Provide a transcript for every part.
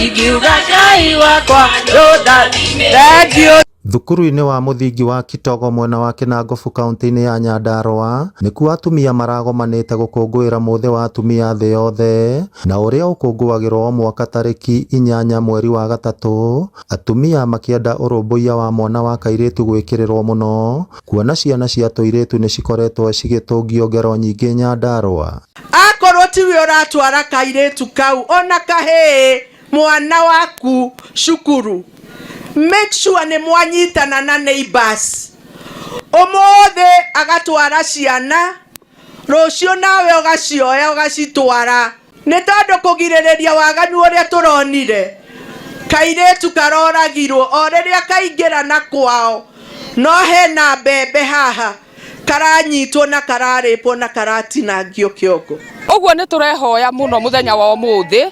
Ingiuga Ngai wakwa ndũndathime. Thank you. Thukuru-inĩ wa mũthingi wa Kitogo mwena wa Kinangofu kaunti-inĩ ya Nyandarua nĩkuo atumia maragomanĩte gũkũngũĩra mũthĩ wa atumia thĩ yothe na ũrĩa ũkũngũagĩrwo o mwaka tarĩki 8 mweri wa gatatũ, atumia makĩenda ũrũmbũiya wa mwana wa kairĩtu gwĩkĩrĩrwo mũno kuona ciana cia tũirĩtu nĩcikoretwo cigĩtũngio ngero nyingĩ Nyandarua. Akorwo tiwe ũratwara kairĩtu kau ona kahĩĩ mwana waku cukuru, make sure nĩ mwanyitana na neighbors. Ũmũthĩ agatwara ciana, rũciũ nawe ũgacioya ũgacitwara. Nĩ tondũ kũgirĩrĩria waganu ũrĩa tũronire, kairĩtu karoragirwo o rĩrĩa kaingĩra na kwao, no hena mbembe haha karanyitwo na kararĩpwo na karatinangio kĩongo. Ũguo nĩ tũrehoya mũno mũthenya wa ũmũthĩ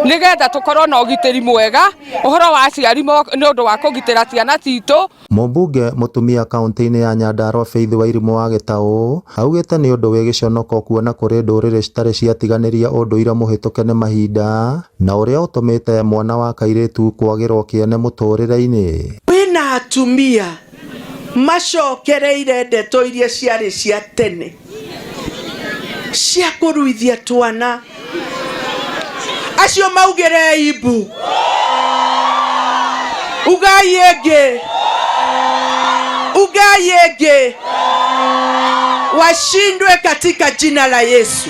nĩgetha tũkorwo na ũgitĩri mwega ũhoro wa aciari nĩ ũndũ wa kũgitĩra ciana citũ. Mũmbunge mũtumia kaunti-inĩ ya Nyandarua Faith Wairimu wa Gĩtaũ augĩte nĩ ũndũ wĩ gĩconoko kuona kũrĩ ndũrĩrĩ citarĩ ciatiganĩria ũndũire mũhĩtũke nĩ mahinda na ũrĩa ũtũmĩte mwana wa kairĩtu kwagĩrwo kĩene mũtũrĩre-inĩ. Kwĩna atumia macokereire ndeto iria ciarĩ cia tene cia kũruithia twana acio maugĩre imbu ugai ĩngĩ ugai ĩngĩ washindwe katika jina la Yesu.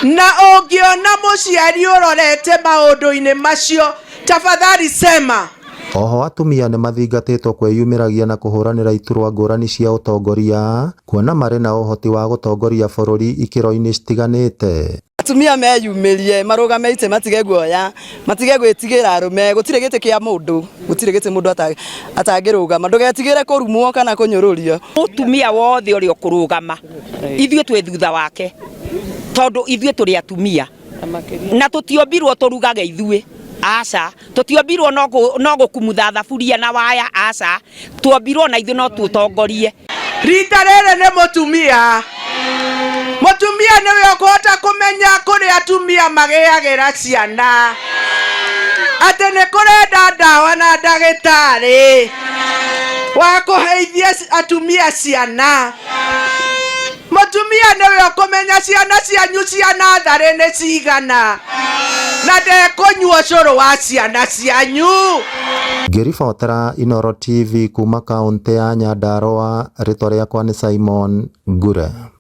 Na ũngĩona mũciari ũrorete maũndũ-inĩ macio, tafadhali sema. Oho atumia nĩmathingatĩtwo kwĩyumĩragia na kũhũranĩra iturwa ngũrani cia ũtongoria kuona marĩ na ũhoti wa gũtongoria bũrũri ikĩro-inĩ citiganĩte. Atumia meyumĩrie marũgame itĩ, matige guoya, matige gwĩtigĩra arũme. Gũtirĩ gĩtĩ kĩa mũndũ, gũtirĩ gĩtĩ mũndũ atangĩrũgama. Ndũgetigĩre kũrumwo kana kũnyũrũrio. Mũtumia wothe ũrĩa ũkũrũgama, ithuĩ twĩ thutha wake, tondũ ithuĩ tũrĩ atumia na tũtiombirwo tũrugage ithuĩ, aca. Tũtiombirwo no gũkumutha thaburia na waya, aca. Tuombirwo na ithuĩ no tũtongorie. Rita rĩrĩ nĩ mũtumia. Mũtumia nĩwe ũkũhota kũmenya kũrĩa atumia magĩagĩra ciana, atĩ nĩ kũrenda ndawa na ndagĩtarĩ wa kũheithia atumia ciana. Mũtumia nĩwe ũkũmenya ciana cianyu cia natharĩ nĩ cigana na ndekũnyua ũcũrũ wa ciana cianyu. Ngĩribotera Inooro TV kuma kaũntĩ ya Nyandarua, rĩtwa rĩakwa nĩ Simon Ngure.